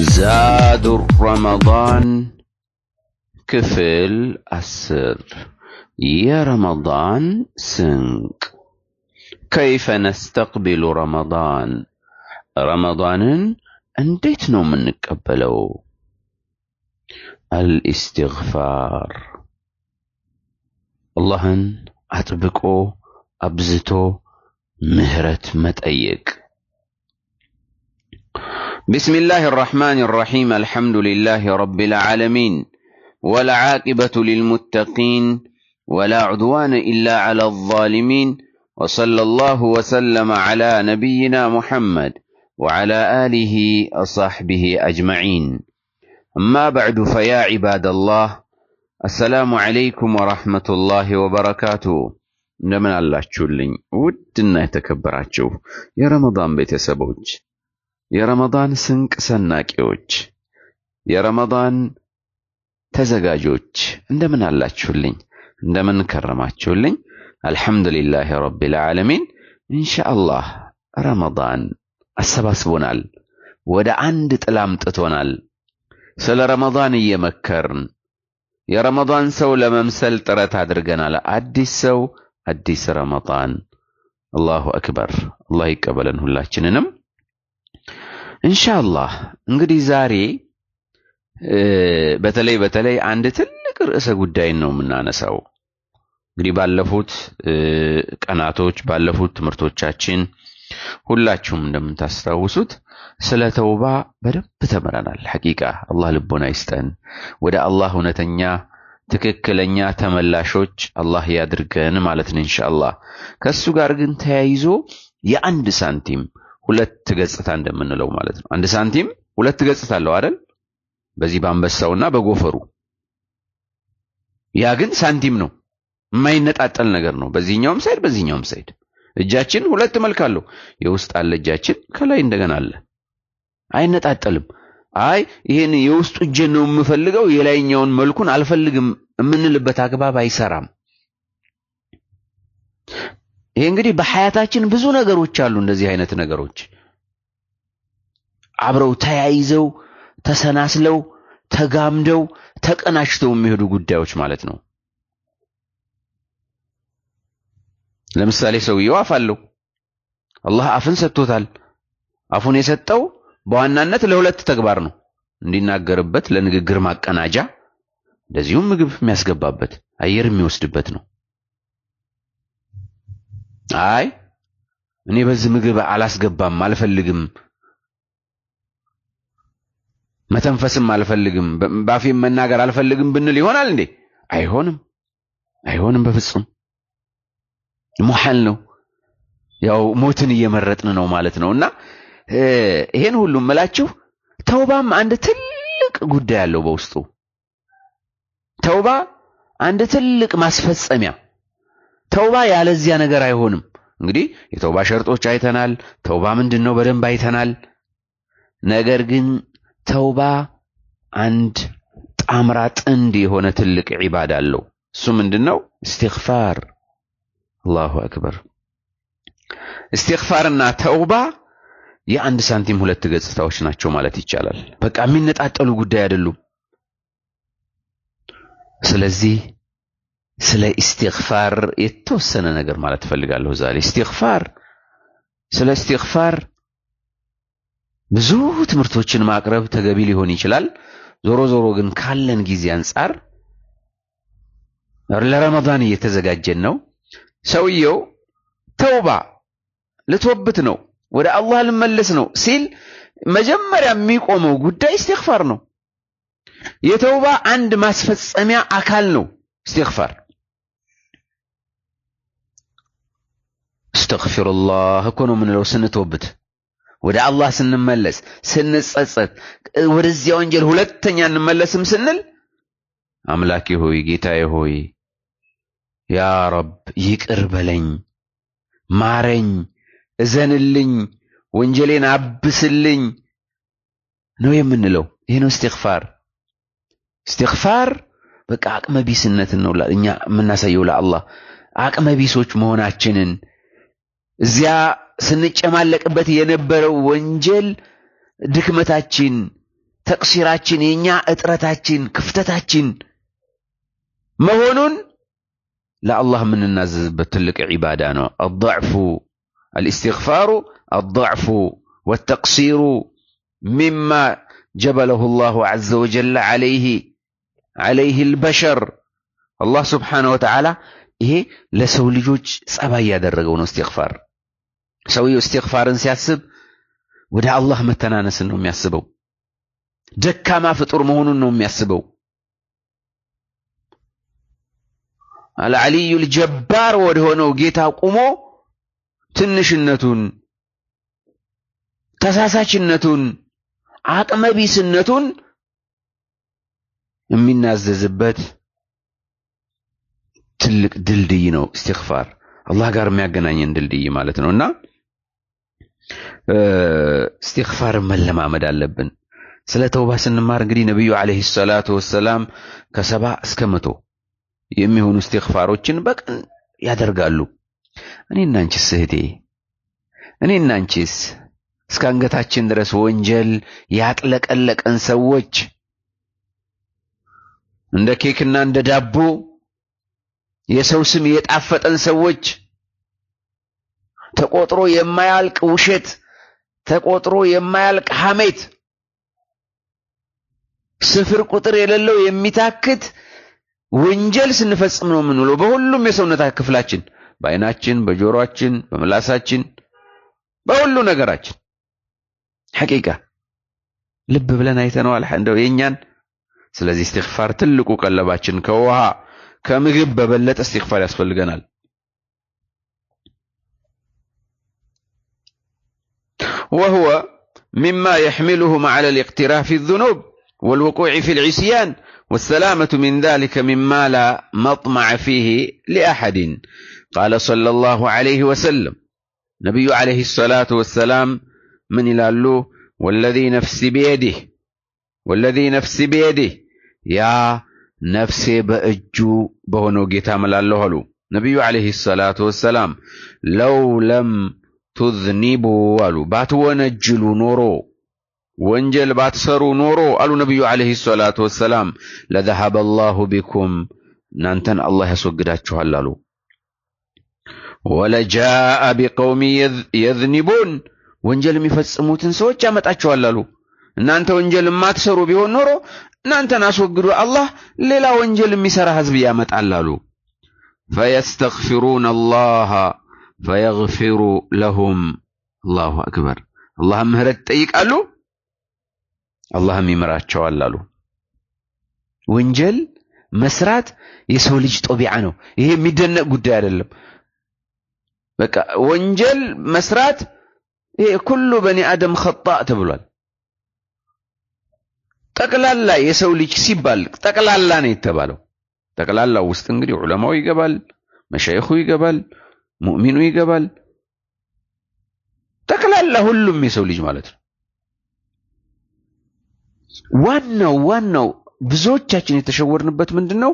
ዛዱ ረመዳን ክፍል 10 የረመዳን ስንቅ። ከይፈ ነስተቅቢሉ ረመዳን፣ ረመዳንን እንዴት ነው የምንቀበለው? አልኢስቲግፋር፣ አላህን አጥብቆ አብዝቶ ምህረት መጠየቅ። بسم الله الرحمن الرحيم، الحمد لله رب العالمين، والعاقبة للمتقين، ولا عدوان إلا على الظالمين، وصلى الله وسلم على نبينا محمد وعلى آله وصحبه أجمعين. أما بعد، فيا عباد الله، السلام عليكم ورحمة الله وبركاته። እንደምን አላችሁልኝ ውድና የተከበራችሁ የረመዳን ቤተሰቦች፣ የረመዳን ስንቅ ሰናቂዎች፣ የረመዳን ተዘጋጆች፣ እንደምን አላችሁልኝ? እንደምን ከረማችሁልኝ? አልሐምዱሊላህ ረቢል ዓለሚን። ኢንሻአላህ ረመዳን አሰባስቦናል፣ ወደ አንድ ጥላ አምጥቶናል። ስለ ረመዳን እየመከርን የረመዳን ሰው ለመምሰል ጥረት አድርገናል። አዲስ ሰው፣ አዲስ ረመዳን። አላሁ አክበር። አላህ ይቀበለን ሁላችንንም። ኢንሻአላህ እንግዲህ ዛሬ በተለይ በተለይ አንድ ትልቅ ርዕሰ ጉዳይን ነው የምናነሳው። እንግዲህ ባለፉት ቀናቶች፣ ባለፉት ትምህርቶቻችን ሁላችሁም እንደምታስታውሱት ስለ ተውባ በደንብ ተምረናል። ሐቂቃ አላህ ልቦና ይስጠን። ወደ አላህ እውነተኛ ትክክለኛ ተመላሾች አላህ ያድርገን ማለት ነው ኢንሻአላህ። ከሱ ጋር ግን ተያይዞ የአንድ ሳንቲም ሁለት ገጽታ እንደምንለው ማለት ነው። አንድ ሳንቲም ሁለት ገጽታ አለው አይደል? በዚህ በአንበሳውና በጎፈሩ። ያ ግን ሳንቲም ነው፣ የማይነጣጠል ነገር ነው። በዚህኛውም side በዚህኛውም side እጃችን ሁለት መልክ አለው። የውስጥ አለ እጃችን፣ ከላይ እንደገና አለ። አይነጣጠልም። አይ ይሄን የውስጡ እጄን ነው የምፈልገው፣ የላይኛውን መልኩን አልፈልግም የምንልበት አግባብ አይሰራም። ይሄ እንግዲህ በሐያታችን ብዙ ነገሮች አሉ፣ እንደዚህ አይነት ነገሮች አብረው ተያይዘው፣ ተሰናስለው፣ ተጋምደው፣ ተቀናጅተው የሚሄዱ ጉዳዮች ማለት ነው። ለምሳሌ ሰውየው አፍ አለው። አላህ አፍን ሰጥቶታል። አፉን የሰጠው በዋናነት ለሁለት ተግባር ነው። እንዲናገርበት ለንግግር ማቀናጃ፣ እንደዚሁም ምግብ የሚያስገባበት፣ አየር የሚወስድበት ነው። አይ እኔ በዚህ ምግብ አላስገባም፣ አልፈልግም፣ መተንፈስም አልፈልግም፣ ባፌም መናገር አልፈልግም ብንል ይሆናል እንዴ? አይሆንም፣ አይሆንም በፍጹም። ሙሐል ነው። ያው ሞትን እየመረጥን ነው ማለት ነው። እና ይሄን ሁሉ እምላችሁ ተውባም አንድ ትልቅ ጉዳይ አለው በውስጡ። ተውባ አንድ ትልቅ ማስፈጸሚያ፣ ተውባ ያለዚያ ነገር አይሆንም። እንግዲህ የተውባ ሸርጦች አይተናል። ተውባ ምንድን ነው በደንብ አይተናል። ነገር ግን ተውባ አንድ ጣምራ ጥንድ የሆነ ትልቅ ዒባዳ አለው። እሱ ምንድን ነው? እስትግፋር። አላሁ አክበር። እስትግፋርና ተውባ የአንድ ሳንቲም ሁለት ገጽታዎች ናቸው ማለት ይቻላል። በቃ የሚነጣጠሉ ጉዳይ አይደሉም። ስለዚህ ስለ ኢስቲግፋር የተወሰነ ነገር ማለት እፈልጋለሁ ዛሬ። ኢስቲግፋር፣ ስለ ኢስቲግፋር ብዙ ትምህርቶችን ማቅረብ ተገቢ ሊሆን ይችላል። ዞሮ ዞሮ ግን ካለን ጊዜ አንጻር ለረመዳን እየተዘጋጀን ነው። ሰውየው ተውባ ልትወብት ነው፣ ወደ አላህ ልመለስ ነው ሲል መጀመሪያ የሚቆመው ጉዳይ ኢስቲግፋር ነው። የተውባ አንድ ማስፈጸሚያ አካል ነው ኢስቲግፋር። አስተግፊሩላህ እኮ ነው የምንለው ስንተውብት፣ ወደ አላህ ስንመለስ፣ ስንጸጸት፣ ወደዚያ ወንጀል ሁለተኛ እንመለስም ስንል አምላኬ ሆይ፣ ጌታዬ ሆይ፣ ያ ረብ ይቅር በለኝ፣ ማረኝ፣ እዘንልኝ፣ ወንጀሌን አብስልኝ ነው የምንለው። ይሄ ነው እስትግፋር። እስትግፋር በቃ አቅመ ቢስነትን ነው እኛ የምናሳየው ለአላህ፣ አቅመ ቢሶች መሆናችንን፣ እዚያ ስንጨማለቅበት የነበረው ወንጀል ድክመታችን፣ ተቅሲራችን፣ የኛ እጥረታችን፣ ክፍተታችን መሆኑን ለአላህ የምንናዘዝበት ትልቅ ዒባዳ ነው። አضዕፉ አልእስትግፋሩ አضዕፉ ወተቅሲሩ ሚማ ጀበለሁ ላሁ ዐዘ ወጀለ ዐለይህ አልበሸር። አላህ ስብሓነሁ ወተዓላ ይሄ ለሰው ልጆች ጸባይ ያደረገው ነው። እስትግፋር ሰውየው እስትግፋርን ሲያስብ ወደ አላህ መተናነስን ነው የሚያስበው። ደካማ ፍጡር መሆኑን ነው የሚያስበው። አልዓሊዩል ጀባር ወደሆነው ጌታ ቁሞ ትንሽነቱን፣ ተሳሳችነቱን፣ አቅመቢስነቱን የሚናዘዝበት ትልቅ ድልድይ ነው እስትግፋር። አላህ ጋር የሚያገናኘን ድልድይ ማለት ነው። እና እስትግፋርን መለማመድ አለብን። ስለ ተውባ ስንማር እንግዲህ ነቢዩ ዓለይሂ ሰላቱ ወሰላም ከ70 እስከ 100 የሚሆኑ እስትግፋሮችን በቀን ያደርጋሉ። እኔና አንቺስ እህቴ፣ እኔና አንቺስ እስከ አንገታችን ድረስ ወንጀል ያጥለቀለቀን ሰዎች እንደ ኬክና እንደ ዳቦ የሰው ስም የጣፈጠን ሰዎች፣ ተቆጥሮ የማያልቅ ውሸት፣ ተቆጥሮ የማያልቅ ሐሜት፣ ስፍር ቁጥር የሌለው የሚታክት ወንጀል ስንፈጽም ነው የምንውለው። በሁሉም የሰውነት ክፍላችን፣ በአይናችን፣ በጆሮአችን፣ በምላሳችን፣ በሁሉ ነገራችን። ሐቂቃ ልብ ብለን አይተነዋል እንደው የእኛን። ስለዚህ እስትግፋር ትልቁ ቀለባችን፣ ከውሃ ከምግብ በበለጠ እስትግፋር ያስፈልገናል። ወሁወ ሚማ የሕሚሉሁም ዐላ ልእቅትራፍ ዙኑብ ወልውቁዕ ፊ ልዕስያን ወሰላመቱ ሚን ዛሊከ ሚማ ላ መጥመዐ ፊህ ሊአሐድን። ቃለ ሰለላሁ ዐለይሂ ወሰለም ነቢዩ ዐለይሂ ሰላቱ ወሰላም ምን ይላሉ? ወለዚ ነፍሲ ቢየዲህ ወለዚ ነፍሲ ቢየዲህ፣ ያ ነፍሴ በእጁ በሆነው ጌታ እምላለሁ አሉ ነቢዩ ዐለይሂ ሰላቱ ወሰላም። ለው ለም ቱዝኒቡ አሉ፣ ባትወነጅሉ ኖሮ፣ ወንጀል ባትሰሩ ኖሮ አሉ ነቢዩ ዐለይሂ ሰላቱ ወሰላም፣ ለዘሀበ አላሁ ቢኩም፣ እናንተን አላህ ያስወግዳችኋል አሉ። ወለጃአ ቢቀውሚ የዝኒቡን፣ ወንጀል የሚፈጽሙትን ሰዎች ያመጣቸዋል አሉ። እናንተ ወንጀል የማትሰሩ ቢሆን ኖሮ እናንተን አስወግዶ አላህ ሌላ ወንጀል የሚሰራ ህዝብ ያመጣል አሉ። ፈየስተግፊሩነ አላህ ፈየግፊሩ ለሁም። አላሁ አክበር። አላህም ምህረት ይጠይቃሉ፣ አላህም ይምራቸዋል አሉ። ወንጀል መስራት የሰው ልጅ ጦቢዓ ነው። ይሄ የሚደነቅ ጉዳይ አይደለም። በቃ ወንጀል መስራት ይሄ ኩሉ በኒ አደም ኸጣእ ተብሏል። ጠቅላላ የሰው ልጅ ሲባል ጠቅላላ ነው የተባለው። ጠቅላላው ውስጥ እንግዲህ ዑለማው ይገባል፣ መሻይኹ ይገባል፣ ሙእሚኑ ይገባል። ጠቅላላ ሁሉም የሰው ልጅ ማለት ነው። ዋናው ዋናው ብዙዎቻችን የተሸወርንበት ምንድን ነው?